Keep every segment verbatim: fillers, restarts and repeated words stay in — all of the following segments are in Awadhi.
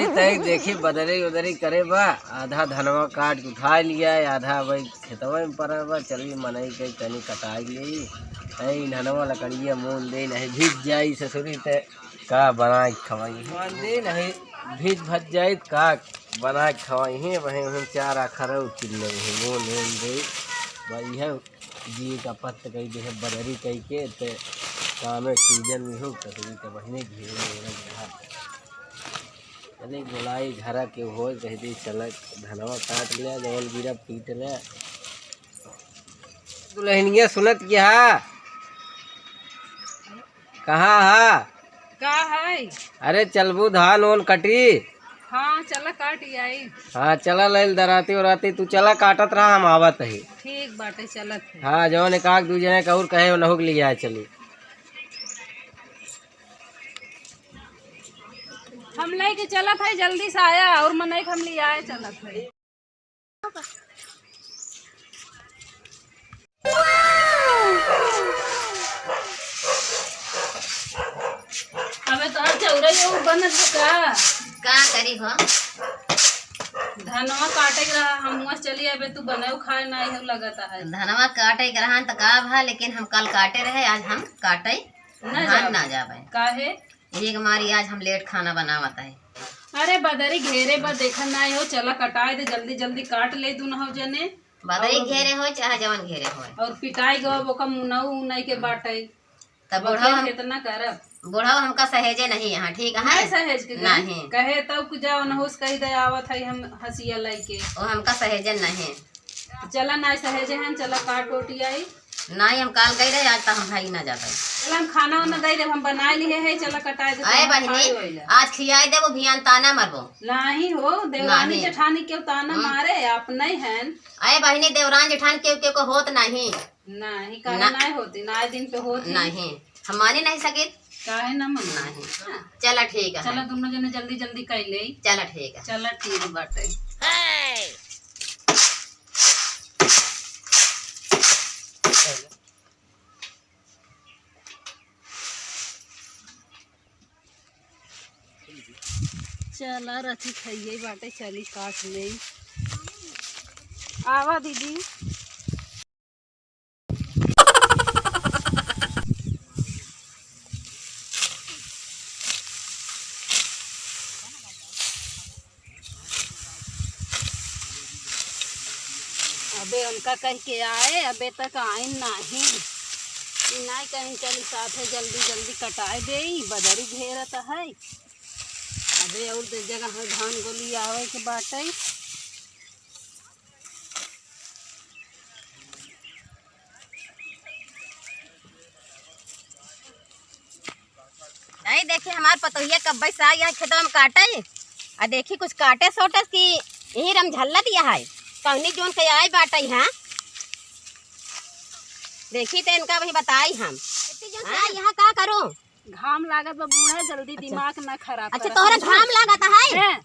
तै देखी बदरी उदरी करे बा, आधा धनवा काट के उठाइ लिया, आधा वही खेतवा में पड़ा बा। चली मनई के तनी कटाइ लेई। ऐ धनवा लकड़िया मोल दे नहीं भीज जाई ससुरी ते का बनाइ खवाई। मोल दे नहीं भीज भज जाई का बनाइ खवाई है। वहीं हम चार आखर उचिल ले हैं मोल मोल दे। वही है जी का पत्त कही दे बदरी कही के ते कामे सीजन में हो कतरी के बहिने घेरे घेरे रहा। चले बोलाई घरा के होय, कह दी, "चल, धनवा काट ले, जवन गिरा पीट ले।" दुल्हनिया सुनत की हा? कहाँ हा? का है? अरे, चलबू धान ओन कटी? हाँ, चला काट आई। हाँ, चला लैल दराती उराती, तू चला काटत रहा, हम आवत ही। ठीक बाटे, चलत है। हाँ, जवन एक आध दू जने का और कहे, उनहु के लिए आए चली। हम लेके चलत है, जल्दी से आया और मनई के हम लियाए चलत है। अबे तोहर चौरा ये उ बनत बा का? का करी हो? धनवा काटे के रहा, हम हुआं से चली अबे तू बनाओ खाए ना हो लगत है। धनवा काटे के रहा त का भा, लेकिन हम कल काटे रहे, आज हम काटे ना धान जाबे। ना जाबे। काहे? यही के मारी आज हम लेट खाना बनावत है। अरे बदरी घेरे बा, देखा ना हो, चला कटाए दे, जल्दी जल्दी काट ले दुनहु जने। बदरी और घेरे होय चाहे जवन घेरे होय। और पिटाई गवा ओका मुनऊ उनई के बाटे। तब अब बुढ़ऊ हम, कितना करब? बुढ़ऊ हमका सहेजे नहीं यहाँ, ठीक है? नहीं सहेज के नहीं। कहे तब कि जाओ नहुस कही दे आवत है हम हंसिया लइके। वो हमका सहेजे नहीं। चला ना सहेजे हैं, चला काट ओटी आई। नहीं, हम काल गई रहे, आज तो हम भाई ना जाते। चला हम खाना वाना दे देब, हम बनाए लिए है, चला कटाए दे, अरे हम बहिनी, खाए वाला। आज खियाए देबो, बिहान ताना मारबो। नहीं हो, देवरानी नहीं। जेठानी केहू ताना हाँ। मारे, आप नहीं हैं। अरे बहिनी, देवरान जेठान केहू, केहू को होत नहीं। नहीं, काहे ना। नहीं होती, ना दिन पे होती। नहीं, हम माने नहीं सकित। काहे ना मन? नहीं। हाँ। चला ठीक है। चला दोनों जने जल्दी जल्दी कर ले। चला ठीक है। चला ठीक बाटे। चला रथी खइये बाटे, चली काट ले। आवा दीदी। अबे उनका कह के आए, अबे तक आइन नाही। ई नाही कहीं चली साथे जल्दी जल्दी कटाए देई, बदरी घेरत है। अबे और दे जगह धान गोली आवे के बाटे। आई देखी हमार पतोहिया कब्बे से आई यहाँ खेतवा में काटे। आ देखी कुछ काटे सोटे कि यही रम झल्ला दिया है। कौनी जोन के आए बाटे यहाँ। देखी तो इनका वही बताई हम। इतनी जोन से हाँ। आई यहाँ का करो? घाम लागत बा बूढ़ा, जल्दी अच्छा। दिमाग ना खराब अच्छा, करा, तोहरा समझा? घाम लागत है? हैं?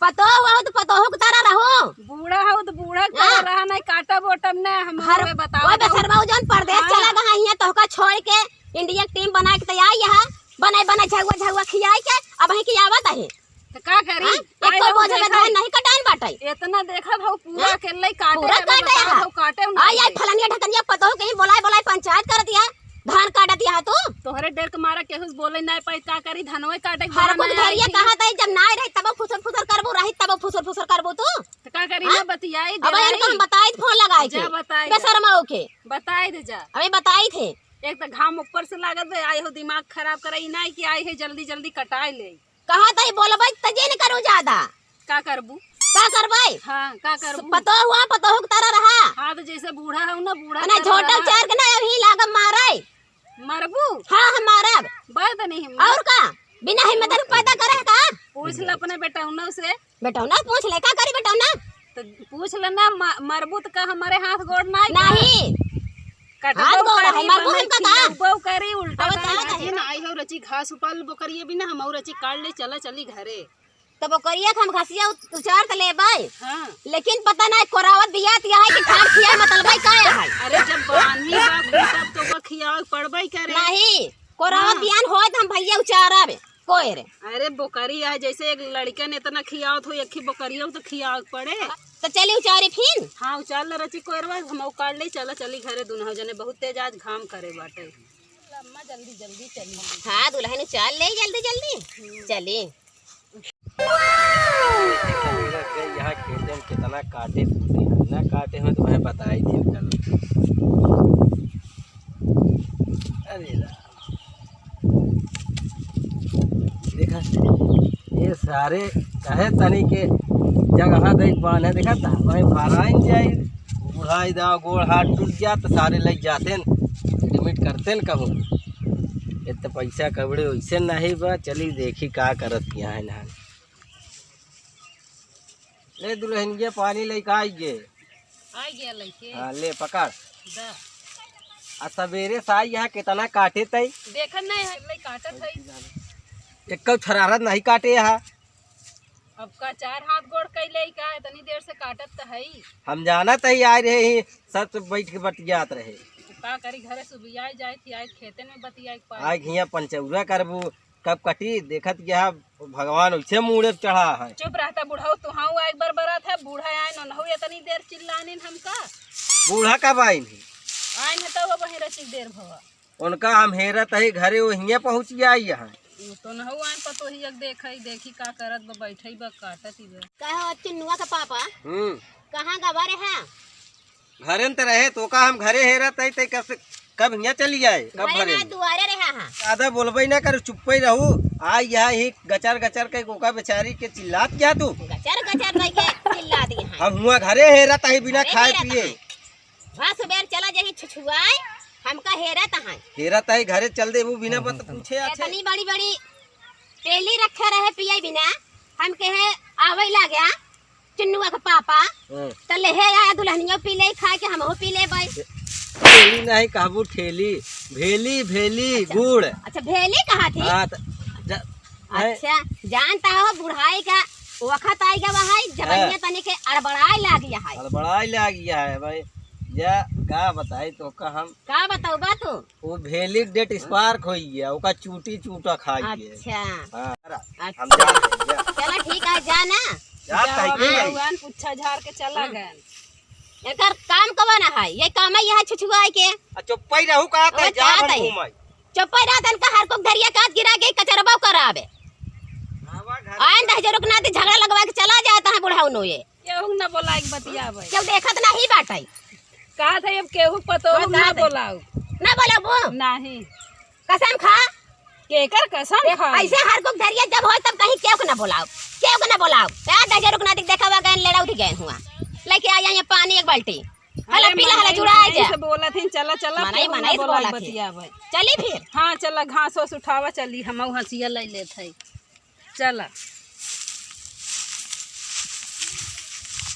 पतोह हो तो पतोह के तरह रहो। बूढ़ा हो तो बूढ़ा के हाँ। तरह रहा, नहीं काटब ओटब ना, हम हर हमें बताओ ओए तो। बेसरवा जौन परदेस हाँ। चला गहा हियां तोहका छोड़ के इंडिया के टीम बना के तैयार यहाँ बनाए बनाए झगुआ झगुआ खियाई के अब ही की आवत है। तो का करी? हाँ? आए एको हो बोझ में देखा धान है। नहीं कटान बाटे। इतना देखा भाव पूरा हाँ? अकेले काटे पूरा है, काटे बताओ है। भाव काटे ना आई आई है। फलनिया ढकनिया पतोह कहीं बोलाए बोलाए पंचायत कर दिया। धान काटत यहाँ तू? तोहरे डर के मारा केहू से बोले नाय पाई, का करी, धनवे काटे के हर बेरा कुछ नाय आई घरिया थी। कहा तई, जब नाय रही तब फुसर फुसर करबू, रही तब फुसर फुसर करबू तू? तो का करी हाँ? ना बतियाई दे अब इनको रही। हम बताई फोन लगाई जा थे। बताई दे। बेशरम होके। बताई दे जा। अबे बताई थे। एक तो घाम ऊपर से लागत बे, आई हो दिमाग खराब करे, ई नाय कि आई है जल्दी जल्दी कटाए ले। कहा तई बोलबे त जे न करू ज्यादा। का करबू? का करबे? हाँ, का करबू? पतोह हुआ, पतोह के तरह रहा। हाँ, तो जैसे बूढ़ा हूँ ना, बूढ़ा ना तरह झोटा रहा। उचार के ना अभी लागब मारे। मरबू? हाँ, हम मारब। बस तो नहीं हम। और का? बिना हिम्मत के पैदा करे है का? पूछ ले अपने बेटौनों से। बेटौना पूछ ले, का करी बेटौना? तो पूछ ले ना, म-, मरबू तो का हमारे हाथ गोड़ ना आई का? नहीं। कटबो हाथ गोड़ करी, है, मरबू मने हम का का? खियौबो करी, उल्टा अब सीधा चला करी। ना आई हो रची घास उपाल बोकरिए भी ना, हम और रची काट ले, चला चली घरे। तब ओकरिया के हम घसिया उत-, उचार त लेबै। हाँ। लेकिन पता नाहीं कोरावत बिया त यही कि खाट खिया मतलबै का है? अरे जब बान्ही बा खूंटा त ओकर खियावे के पड़बै करे। नहीं, कोरावत हाँ। बियान होय त हम भैया उचारब। कोयर। अरे बोकरी आए, जैसे एक लड़कन इतना खियावत हो, एक ही बोकरियो तो खियावे के पड़े। तो चली उचारे फिन? हाँ, उचार ले रची कोयरवा, हम उकाड़ ले, चला चली घरे, दुनहु जने बहुत तेज आज घाम करे बाटे। अम्मा जल्दी जल्दी चली। हाँ दुल्हन उचार ले जल्दी जल्दी। हम्म। चली। सवेरे गए यहाँ खेते में कितना काटे कूटे, ना काटे हो तो मैं बताई दिन कल। अरे राम। देखा, ये सारे कहे तनी के जगह दे बांधे, देखा था, वहीं भराइन जाई, बुढ़ाई दा, गोड़ हाथ टूट जा, तो सारे लग जाते न, admit करते न कहूँ। ये तो पैसा कबड़े वैसे नहीं बा, चली देखी का करत यहाँ है ना। ले दुल्हनिया, पानी लेके आई गे। आई गया लइके। हाँ, ले पकड़। दा। आ सवेरे से आई यहाँ कितना काटे तई? देखत नहीं है, ले काटत है। एक्को छरारत नहीं काटे यहाँ। अब का चार हाथ गोड़ कैले का, इतनी देर से काटत तो है ही। हम जानत ही आए रहे ही, सब तो बैठ के बतियात रहे। का करी, घरे सुबियाए जाए थी, आज खेते में बतियाए के पाए। आज हियाँ पंचौरा करबू, कब कटी, देखत गया भगवान वैसे मूड़े पे चढ़ा है। चुप रहता बुढ़ऊ, तू हाँ एक बार बरात है, बूढ़ा आए नहु इतनी देर चिल्लानिन हमका। बूढ़ा कब आइन है? आइन है तो वो वहीं रची देर भवा। उनका हम हेरत है घरे, वो हियाँ पहुँच आई है। वो तो नहु आइन पर तो ही एक देख ही, देखी का करत बा, बैठई बा, काटत ही बा। का हो चुन्नुआ का पापा? हम्म। कहाँ गवा रहे हैं? घरे न त रहे, तो का हम घरे हेरत है, ते कब से, कब हियाँ चली आए, कब घरे घरे ना में? दुआरे रहे हाँ। ज्यादा बोलबे ना कर, चुप्पे रहू। आ यहाँ ही गचर गचर के गोका बेचारी के चिल्लात क्या तू? गचर गचर नहीं के चिल्ला दिए हैं। हम हुआ घरे हेरत है बिना घरे खाए हेरत पिए। हैं। वहाँ सुबेर चला जाही छुछुआए, हमका हेरत हैं। हेरत है घरे चल देबू बिना बत पूछे आछे। इतनी बड़ी बड़ी पेली रखे रहे पिए बिना, हम कहे आवै लाग्या। चुन्नुआ के पापा, हाँ। त लेहे आया दुल्हनियो पी ले, खाए के हमहू पी ले भाई। ठेली नहीं कहबू, ठेली, भेली, भेली, अच्छा। गुड़। अच्छा, भेली कहा थी? हाँ, त, जा, अच्छा, जानता हो बुढ़ाई का वखत आइगा वहाई, जबनिया हाँ। तनी के अड़बड़ाए लाग गया है। अड़बड़ाए लाग गया है भाई, या का बताई तो का हम। का बताऊ बा तू? वो भेली डेट स्पार्क होई गया, ओका चूटी चूटा खाई के। अच्छा। हाँ, अच्छा। हम जा रहे हैं, जा। चला ठीक है, जा ना। जा, जा, कहीं के भगवान जाई। पुच्छा झार के चला हाँ। गए। एकर काम कवन है? ये काम है यहाँ छुछुआई के। आ, चुप्पई रहू का, ओ, ते जा का भर तई? घूमाई। चुप्पई रह तन का हर को धरिया काट गिरा के कचरबा करावे। आवा घर आइन दह जरुक ना दी झगड़ा लगवा के चला जाता है बुढ़ाऊ नो ये। केहू ना बोलाई के बतियावे। केहू देखत नहीं बाटई। कहा था अब केहू पतोहू ना बोलाऊ। ना बोलाबू? नहीं। कसम खा। केकर कसम खाई? ऐसे हर को धरिया जब होई तब कहीं केहू के ना बोलाऊ। केहू के ना बोलाऊ। का दह जरुक ना दी देखावा गए लेड़ा उठ गए हुआ। लेके आ जाइए पानी एक बाल्टी। हला अरे पीला हला मनई, जुड़ा आ मनई जा। से बोलत हिन, चला, चला, मनई, केहू ना मनई से बोलाऊ बोलत हिन। बतियावे। चली फिर। हाँ, चला घास वास उठावा, चली, हमहू हंसिया ले लेत है। चला।